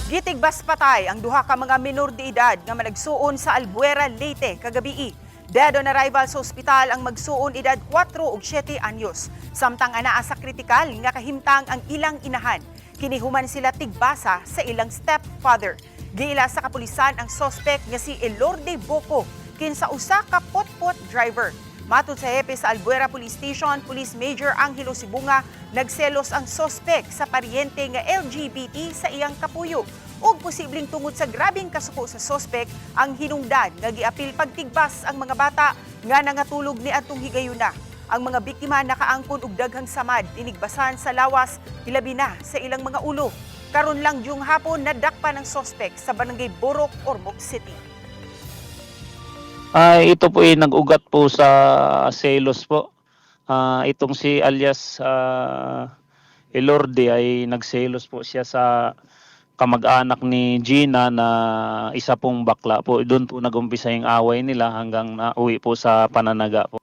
Gitigbas patay ang duha ka mga minor de edad nga managsuon sa Albuera, Leyte kagabii. Dead on arrival sa ospital ang magsuon edad 4 ug 7 anyos. Samtang anaa sa kritikal nga kahimtang ang ilang inahan. Kini human sila tigbasa sa ilang stepfather. Giila sa kapulisan ang sospek nga si Elorde Boko kinsa usa ka potpot driver. Matod sa hepe sa Albuera Police Station, Police Major Angelo Sibunga, nagselos ang sospek sa paryente nga LGBT sa iyang kapuyo. Ug posibleng tungod sa grabing kasuko sa sospek ang hinungdan nga giapil pagtigbas ang mga bata nga nangatulog ni adtong higayuna. Ang mga biktima nakaangkon og daghang samad tinigbasan sa lawas, hilabi na sa ilang mga ulo. Karon lang diyong hapon nadakpan ang sospek sa Barangay Borok, Ormoc City. Ay, ito po ay nag-ugat po sa selos po. Itong si alias Elorde ay nagselos po siya sa kamag-anak ni Gina na isa pong bakla po. Doon po nag-umpisa yung away nila hanggang nauwi po sa pananaga po.